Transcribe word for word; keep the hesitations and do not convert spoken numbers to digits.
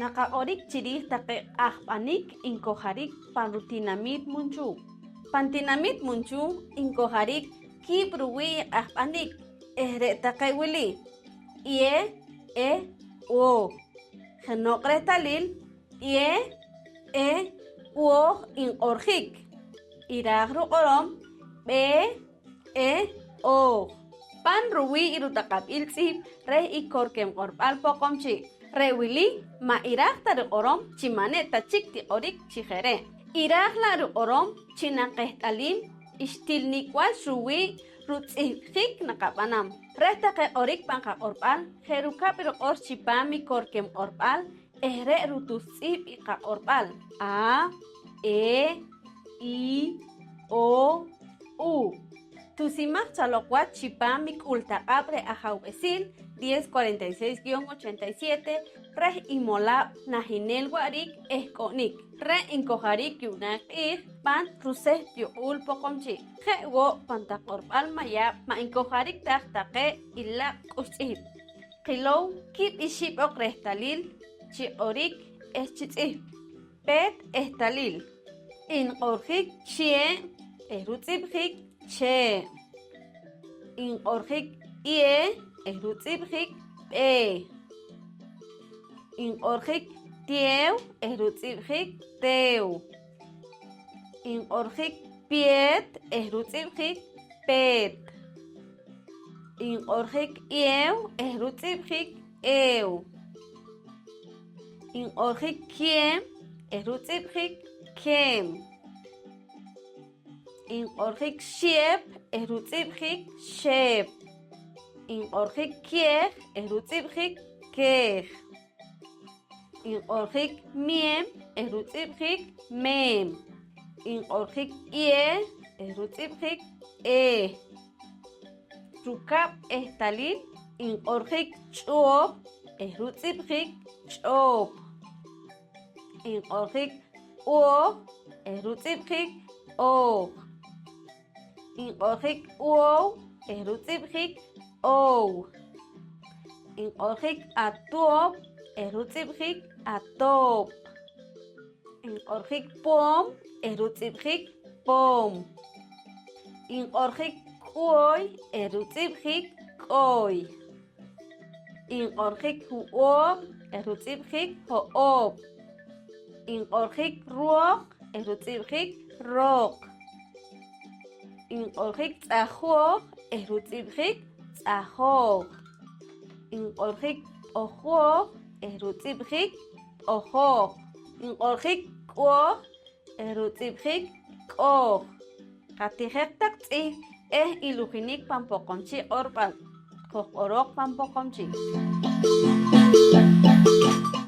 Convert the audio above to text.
Naqaq'orik chi riij taqe q'ahb'anik inkojarik pan rutinamiit Munchuh. Pan tinamiit Munchuh inkojarik kiib' ruwii' i q'ahb'anik eh re' taqe wili: b'yeeh eh b'ooj. Jeno'q rehtalil: b'yeeh eh b'ooj inq'orjik. Iraaj ruq'orom: b'eeh eh ooj. Pan ruwii' i rutaq'ab'il tz'ihb' reh i Korkem Q'orb'al Poqomchi'. Re' wili ma' iraaj ta riq'orom chi ma' ne ta chik tiq'orik chi je' re'. Iraaj la' riq'orom chi naqeht'alim xtil nik' wach ruwii' rutz'ihb'jik naqab'anam reh taqe q'orik pan qaq'orb'al je' rukab' riq'or chipaam i Korkem Q'orb'al eh re' rutus tz'ihb' i qaq'orb'al: a, e, i, o, u. Tusimaj chaloq wach chipaam i k'ul taq'ab' reh Ajawb'esil diez cuarenta y seis guion ochenta y siete reh i molaab' nahinel wa'riik eh k'o'nik. Re' inkojarik yu'naak q'iij pan ruseht yuq'ul Poqomchi'. Je' wo' pan taq q'orb'al Mayab' ma' inkojarik taj taqe i laq' k'uxtz'ihb'. Qilow kiib' ixib' oq rehtalil chi q'orik eh chi tz'ihb'. Peet ehtalil: inq'orjik chee' eh rutz'ib'jik chee'. Inq'orjik b'yeeh eh rutz'ib'jik b'eeh. Inq'orjik tiyeew eh rutz'ib'jik teew. Inq'orjik peet eh rutz'ib'jik peet. Inq'orjik iyeew eh rutz'ib'jik eew. Inq'orjik kiyeem eh rutz'ib'jik keem. Inq'orjik xeep eh rutz'ib'jik xeep. Inq'orjik keej eh rutz'ib'jik keej. Inq'orjik meem eh rutz'ib'jik meem. Inq'orjik b'yeeh eh rutz'ib'jik eeh. Rukab' ehtalil: inq'orjik ch'oop eh rutz'ib'jik ch'oop. Inq'orjik b'ooj eh rutz'ib'jik b'ooj. Inq'orjik b'oow eh rutz'ib'jik oow. Inq'orjik atoob' eh rutz'ib'jik atoob'. Inq'orjik poom eh rutz'ib'jik poom. Inq'orjik k'ooy eh rutz'ib'jik k'ooy. Inq'orjik ho'oob' eh rutz'ib'jik ho'oob'. Inq'orjik rooq eh rutz'ib'jik rooq. Inq'orjik tz'ajooj eh rutz'ib'jik tz'ajooj. Inq'orjik p'ojooj eh rutz'ib'jik p'ojooj. Inq'orjik k'ooj eh rutz'ib'jik k'ooj. Qatijej taq tz'ihb' eh ilujinik pan Poqomchi' q'orb'al. Qojq'oroq pan Poqomchi'.